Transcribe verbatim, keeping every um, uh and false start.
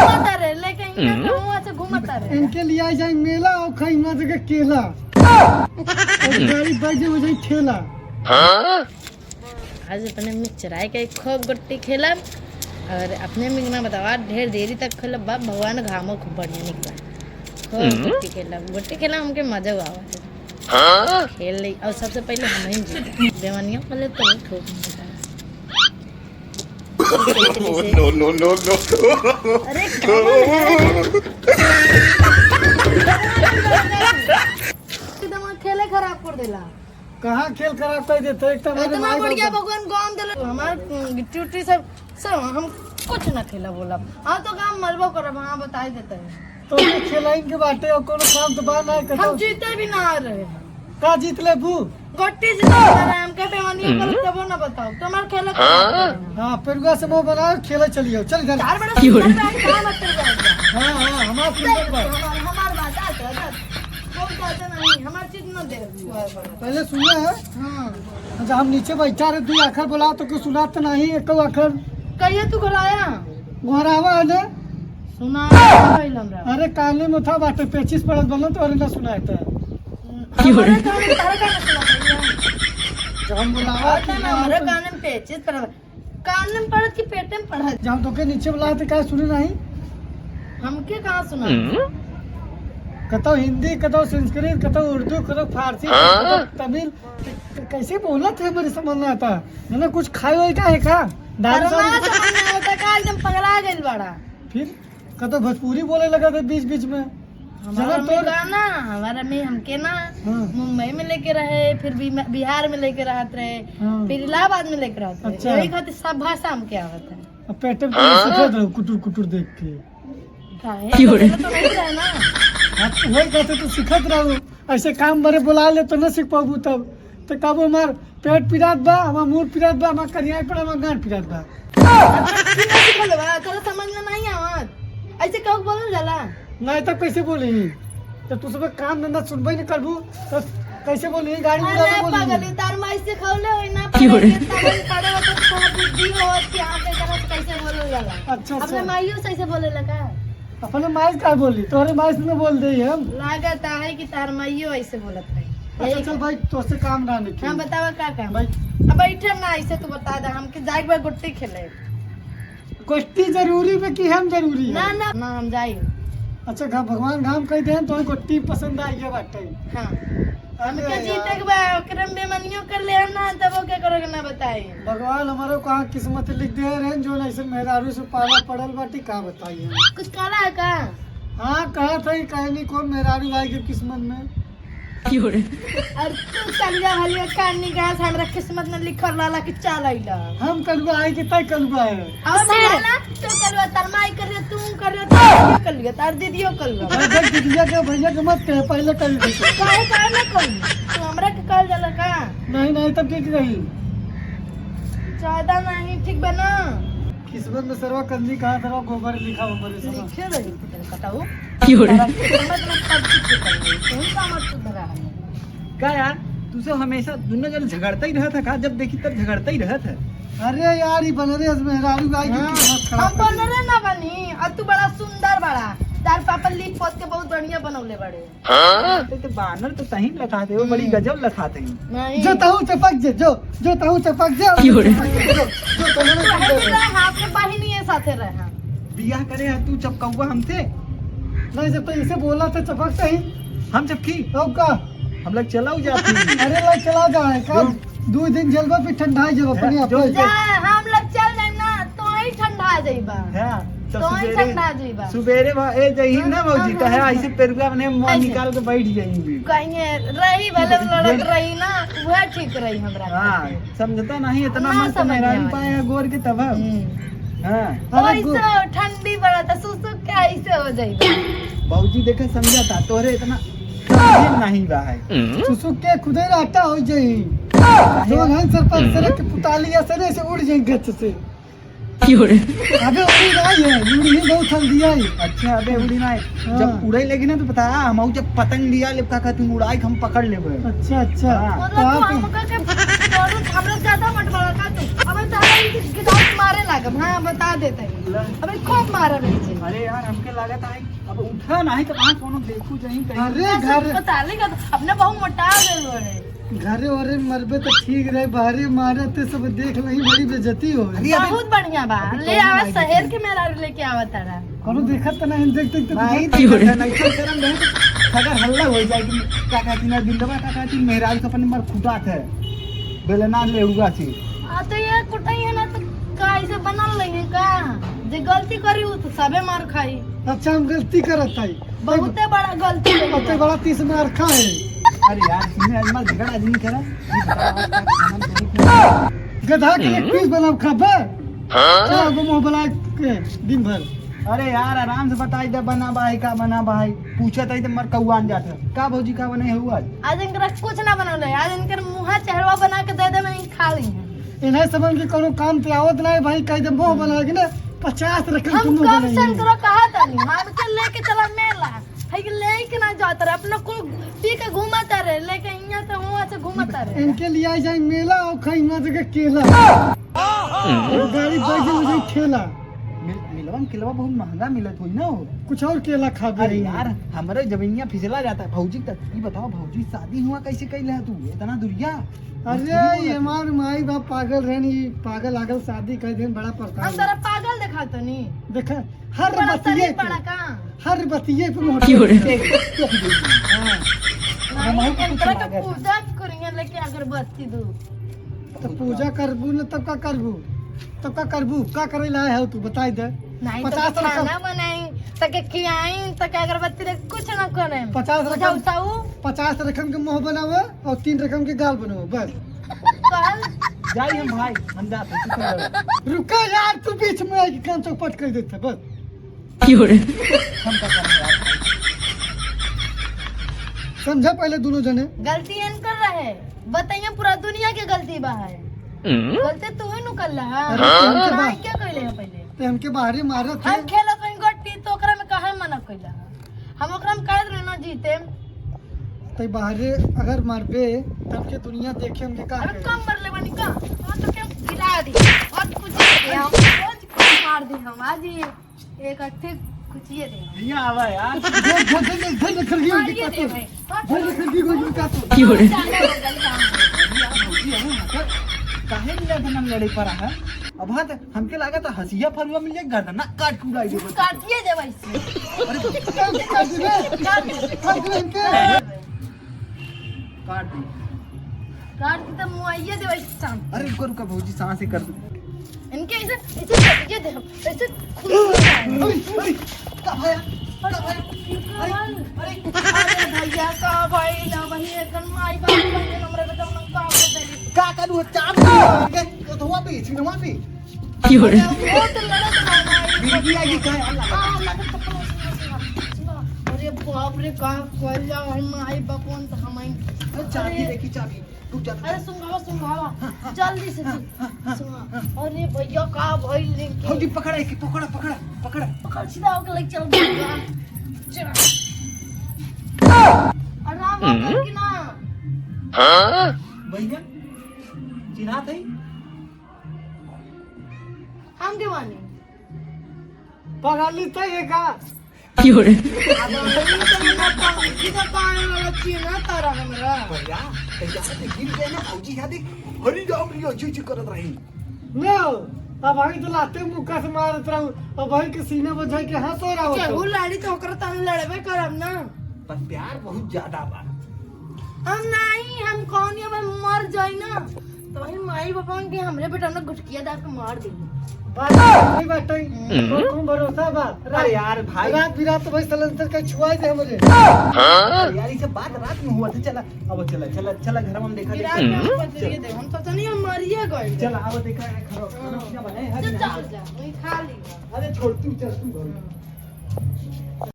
घूमता रहे, लेके इनका हम्म। कहूँ ऐसे घूमता रहे। इनके लिए आ जाए मेला और खाई ना जगह केला। और गाड़ी बैठ जाए, हो जाए ठेला। आज अपने में चराए के खूब गोटी खेलब और अपने में ना बतावा, ढेर देरी तक खेलब। बाप भगवान, घामो खूब बढ़िया निकला। खूब हम्म। गोटी खेलब, गोटी खेलब, हमके मजा आवत है। हाँ? खेल ले, और सबसे पहले हम ही जीते। बेमानियों पहले तो खूब मजा। No, no, no, no। अरे, कौन है? एकदम खेले खराब कर देला। कहाँ खेल खराब कर देते? एक तो हमारे इतना माई बढ़िया बाप भगवान गाँव देले, हमार, उम, गिट्टी उट्टी सब, सब हम कुछ ना खेला बोला। हाँ, तो काम मलबो करब, हाँ, बताई देते हैं। तो ये खेलाइन के बाटे और कोनो काम तो बा ना, हम कतौ जीते भी ना रहे। का जीत लेबू? गोटी जीते ना रहे, हमके बेमानी हम्म। बोलत तबो ना बताओ, तुम्हार खेला हाँ? खराब है। हाँ, पेरुआ से मुँह बनाओ, खेले चलियो, चल इधर। चार बड़ा क्यों रे? सुंदर बहन, कहाँ मत कर जाएगा? हाँ, हाँ, हमार सुंदर बा। हमार, हमार बात, आ, आ, आ, बहुत ज्यादा नहीं, हमार चीज ना दे। पहले सुना है? हाँ। अच्छा, हम नीचे बैठा रहे, दू आखर बोला तो कुछ सुनात नहीं, एको आखर। कहिए तू घराया? घरावा है ना? सुना नहीं भइल हमरा। अरे, काने में था बाटे, पेचिस पड़त बा ना, तो अरे ना सुनाए तो। हमारे काने में तारा काने सुना भइल? जब हम बोलावा आता कि ना, हाँ, हमारे तो काने में पेचिस पड़त। कान में पड़त कि पेटे में पड़त? जब तोके नीचे बुलाए तो का सुने नहीं? हमके कहाँ सुना? हम्म। कतौ हिंदी, कतौ संस्कृत, कतौ उर्दू, कतौ फारसी, हाँ? कतौ तमिल। क-, कैसे बोलत है, मेरे समझ में आता। मैंने कुछ खाए वाए का है का? दारू अरे ना सारू? समझ में आवता का, एकदम पगला गइल बाड़ा। फिर कतौ भोजपुरी बोले लगा थे बीच बीच में। हमारा जना में तोर का ना, हमारा में हमके ना हाँ। मुंबई में लेके रहे, फिर भी बिहार में लेके रहत रहे, हाँ। फिर इलाहाबाद में लेके रहत रहे। अच्छा। यही खातिर सब भाषा हमके आवत है। अब पेटे में तो सीखत रहो कुटुर कुटुर देख के। काहे? क्यों रे? तो नहीं रहे ना। हाँ, तो वही कहते तो सीखत रहो। ऐसे काम बरे बुला ले तो न सीख पाबू तब। तो कब हमार पेट पिरात बा, हमार मुंह पिरात बा, हमार करियाई पड़ा, हमार गांड पिरात बा। तोरा समझ में नहीं आवत। ऐसे कहू बोलल जाला? नहीं तो कैसे बोली? तो तू सब काम धंधा सुनबे नहीं करबू, तो कैसे बोली? गाड़ी में अरे जाके बोली। पगली, तार माई से खौले होई ना, क्यों रे? पढ़े के तमन पढ़े हो तो थोड़ा बुद्धि हो कि हाँ, के तरह से कैसे बोलल जाला। अच्छा, अपने अच्छा। माइयों से ऐसे बोले लगा? अपने माई से का बोली? तोहरे माई से न बोल दे हम। लागत है कि तार माइयो ऐसे बोलत रही। अच्छा, यही चल भाई, तोसे काम ना निकली। हाँ, बतावा का काम? भाई। अब बैठे ना, ऐसे तू बता दे, हमके जाए के बा गोटी खेले। गोटी जरूरी बा कि हम जरूरी है? ना, ना, ना, हम जाई। अच्छा, घ-, भगवान घाम कह देन तो गोटी पसंद आई है बाटे। हाँ। अरे हमके यार। जीते के बा, ओकरे में बेमनियो कर ले हम ना, तब ओके करो के ना बताई। भगवान हमारे कहाँ किस्मत लिख दे रहे हैं, जो ऐसे मेहरारू से पाला पड़ल बाटी, का बताई हम? कुछ काला है का? हाँ, कहा था ही, कहे नहीं कौन मेहरारू आई के किस्मत में। क्यों रे? और तू चल जा भलिया कानी गास, हमरा किस्मत में लिखल रहला कि चल अइला। हम कलुआ आई कि तय कलुआ है। और सुन। मेरा ना, तू कलुआ, तार माई कलुआ, तू कलुआ, तार दीदियो कलुआ, तार दीदियो कलुआ। अरे देख, दीदिया के भैया के मत कहे, पहले कह दे। काहे, काहे ना कहूँ? तू हमरा के कहल जाला का? नहीं, नहीं, तब ठीक रही। ज्यादा नहीं, ठीक बा ना? किस्मत में सरवा कंजी कहा सरवा गोबर लिखा हो, बड़े समझ। लिखे रही, बताओ। क्यों रे? समझ में सब कुछ लिखा है। कौन सा मत सुधरा है? का यार, तू सब हमेशा दोनों जन झगड़ता ही रहत है का? जब देखी तब झगड़ता ही रहत है। अरे यार, ये बनरे आज मेहरारू आई की हाँ, किस्मत खराब हम कर दी। बनरे ना बनी, और तू बड़ा सुंदर बड़ा। तार पापा लीप पोत के बहुत बढ़िया बनौले बड़े। हाँ? तो, तो बानर तो तहीं लखात है, वो बड़ी हम्म। गजब लखात है। नहीं। जो तहूँ चपक जे, जो, जो तहूँ चपक जे, क्यों रे? जो, जो तहूँ तो है चपक जे। तो रहा, आपके बहिनी है साथे रहा। बियाह करे है तू चपकौआ हमसे? नहीं, जब तो इसे बोला था चपक सही। हम चपकी? तो का? हम लोग चलाऊ जाती। अरे लोग चला जाए, का? जो दू दिन जेल में फिर ठंडा ही जब अपने हैं, आप जो, को। जा, हम लोग चल जाए ना, तो ही ठंडा जाइबा। हाँ, तो तो ही सुबेरे, ठंडा जाइबा। सुबेरे भा-, ए, जइही ना हाँ, भौजी, हाँ, तो है, हाँ। ऐसे पेरुआ अपने मुंह ऐसे। निकाल के बैठ जाएंगे। कहीं रही भले लड़त रही ना, वह ठीक रही हमरा हाँ, खातिर। समझता नहीं, इतना ना मन तो समझ में मेहरारू आवे। पाए है गोर के तब हम। हम्म। हाँ। अरे वैसे गो- ठंडी पड़ता, सुसुक के ऐसे हो जाइबा। भौजी देखे समझा था, तोहरे इतना समझे नहीं बा है। सुसुक के खुदे राटा हो जाई। जो नहीं सर पर सर के पुताली ऐसे नहीं से उड़ जाई गच से। क्यों रे? अबे उड़ी नहीं है, उड़ी ही बहुत हल्दी है। अच्छा, अबे उड़ी नहीं। हाँ। जब उड़े लगी ना तो बता, हम जब पतंग लिया ले का तुम उड़ाई हम पकड़ लेबे। अच्छा, अच्छा। हाँ। मतलब तो तू आप हमका के, तू हमरा ज्यादा मत बड़ा का तू। अबे तारा ई के दांत मार अरे लागब, हाँ, बता देते हैं। ला। अबे खूब मारा रहे छे। अरे यार, हमके लागत है, अब उठा नहीं तो कहाँ कोनो देखू जहीं कहीं। अरे बस घर बताले का तो अपने बहुत मोटा गए है। घरे ओरे मरबे तो ठीक रहे, बाहरे मारे ते सब देख लही, बड़ी बेइज्जती हो। अरे अभी बहुत बढ़िया बा। अभी ले कौन आवा, आई शहर देखी? के मेहरारू लेके आवा तारा। कोनो देखत त नहीं, देख, देख, देख, भाई, देख। देख, देख, नहीं, चल, चल, नहीं, तो अगर हल्ला हो जाए कि का कहती ना, बिंदवा का कहती, मेहरारू का अपन नंबर खुटा थे, बेलना ले हुआ थी। आ, तो ये कुटाई है ना, तो का इसे बनल नहीं है का? जे गलती करी, वो तो सबे मार खाई। अच्छा, हम गलती करत हई। बहुते बड़ा गलती है। बहुते बड़ा तीस मार खा है। अरे यार, सुने, आज मत झगड़ा आदमी करा। ये बताओ, आज का खाना में क्या क्या? गधा के एक पीस बनाओ खाबे। हाँ? चलो, वो मुंह बना के दिन भर। अरे यार, आराम से बताई दे, बना भाई, का बना भाई? पूछत हई त मर कौआन जात है। का भौजी, का बने है आज? आज इनकरा कुछ ना बनल है, आज इनकर मुंह चेहरवा बना के दे दे, मैं खा ली है। इन्हें समझ के कोनो काम पे आवत ना है भाई, कह दे मुंह बना के ना, पचास रकम हम के मुंह कब से बनाई। इनकरा कहा था नहीं, हमके लेके चला मेला, है कि लेके ना जाता रहे, अपना कुल पी के घूमता रहे, लेके यहाँ से वहाँ से घूमता रहे। इनके लिए आ जाए मेला और खाई वहाँ जगह केला। गाड़ी बैठे हो जाए ठेला। मिल-, मिलवा में केलवा बहुत महंगा मिलत होई ना हो। कुछ और केला खा अरे गई। यार, हमरे जमीनिया फिसला जाता है। भौजी तक ई बताओ, भौजी शादी हुआ कैसे कैले है तू इतना दुरिया? अरे, ये हमार माई बाप पागल रहन, ई पागल आगल शादी कर देन, बड़ा परेशान। हम सारा पागल देखा तनी। देखा, हर बड़ा बतिये शरीर पे, बड़ा का? हर बतिये पे मोहब्बत। क्यों रे? हाँ। नहीं, हम कुछ इनकरा के लागत। पूजा करिए, लेके अगरबत्ती दो। तो पूजा करबू न, तब का करबू? तब का करबू? का करे ला है तू, बताई दे। नहीं तो पचास रकम। खाना बनाई, तो के खियाई, तो के अगरबत्ती रे, कुछ ना करे। पचास रकम, उठाऊ। पचास रकम के मुंह बनावे और तीन रकम के गाल बनावे, बस। कहल। जाई हम भाई, हम जाते हैं, तू चल जा। रुका यार, तू बीच में आके कान चौपट कर देता, बस। क्यों रे? हम का करें यार? समझा पहले दोनों जने। गलती इनकर रहे, बताइए, पूरा दुनिया के गलती बा है। हम्म? गलती तू ही नु कर ला। अरे, तो हमके माई बा-, क्या कहले है पहले? तो हमके बाहरी मारत हम है। खेलत रही गोटी, तो ओकरा में काहे मना कैला? हम ओकरा में कहत रहे ना जीते। तै बाहरे अगर मारबे, तब के दुनिया देखे हमके का अरे कहे? कम मर ले बनी का? हाँ, तो क्या गिरा दी? और कुछ दे, और कुछ मार दी हम आज ही। एक अच्छे कुछ ये दे। भैया आवा यार। धर, धर, धर, धर, धर, धर, धर, मारिए दे भाई। धर, धर, धर, धर, धर, धर। क्यों रे? काहे मिला था नाम लड़े पड़ा है? अब हाँ तो हमके लगा था हंसिया फरुआ मिल जाए, गर्दना काट के उड़ाई देबो। काटिए देबो इससे। अरे, काट दे, काट दे, काट दे, काट दे। काट दे। काट के तो मुआइए देबो इस शाम। अरे, रुको, रुको, भौजी, सांस ही कर दो। इनके ऐसे, ऐसे काटिए दे, ऐसे खुल अरे, अरे, का भया? का भया? अरे, अरे, अरे भैया, का भइल? वही एक माई बाप बहिन हमरे बेटा उन्हें का कर देली। का करू? चाप के, तो हुआ पे, छिनवा पे। क्यों रे? अरे, वो तो लड़त रहा है। बीबी आई का है? अल्लाह। हाँ, लड़त तो सुनो, सुनो, सुनो, सुनो। अरे बाप रे, का कइल जाओ, हम माई बाप कौन तो हम आई। अरे, चाबी अरे। देखी, चाबी। रुक जा, रुक जा। अरे, सुंघावा, सुंघावा। हाँ, हाँ। जल्दी से हाँ, सुन। हाँ, हाँ, सुंघा। हाँ। अरे भैया, का भइल लेके? भौजी, पकड़ा, एके पकड़ा, पकड़ा, पकड़ा। पकड़, सीधा होके लेके चल, भैया। चल। आराम हो गइल कि ना? हाँ? भैया, चिन्हात है? हम के बानी? पगली तो ये का? क्यों रे? अब हम तो ना पानी की तो पानी वाला चिन्ह तारा हमरा। भैया, तो यहाँ से गिर गए ना, भौजी यहाँ देख, हरी राम री अच्छी अच्छी करत रही। लो, अब वही तो लाते मुक्का से मारत रहू, अब वही के सीने बजाई के हंस हो रहा हो केहू तो। लड़ी तो ओकरा तन लड़बे करब ना। पर प्यार बहुत ज्यादा बा। हम नहीं, हम कौन, अब हम मर जाई ना, तो वही माई बापा के हमरे बेटा ने गुटकिया दाब के मार दी। बात नहीं बाटे, हम्म। तो तुम भरोसा बा। अरे यार भाई। रात बिरात तो भाई सलेंसर का छुआई दे हमरे। अरे यार, ये सब बात रात में हुआ था। चला, अब चला, चला, चला, घर में देखा, बिरात देखा। में हम बदलिए दे, हम तो नहीं, हम मरिए गए। चला, अब देखा है, घर, हाँ। घर में है, चल, है। चल जा, वही खा ली। अरे छोड़, तू चल, तू घर। हाँ।